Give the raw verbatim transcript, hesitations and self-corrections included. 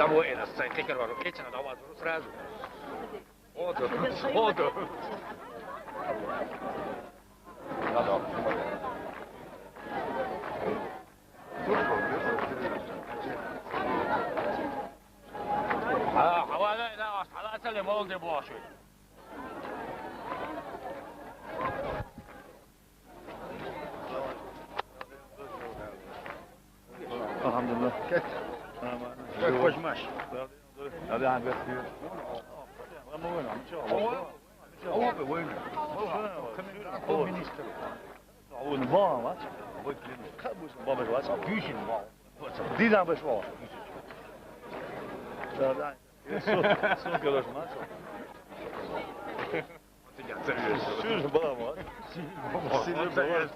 Bravo, e la sai che caro, e ce la dava solo srazu. Odo, odo. Ah, hawala ila hawala tale molde boşu. Alhamdulillah. Ket. Ket koşmaş. Hadi, hadi, bekliyor. Ama oyna, ama çok. Ama oyna. Oyna, baba, bak. Baba, bak. Büyüsün, baba. Dizan başı, baba. Son, son görüşme. Sür, baba. Sür, baba.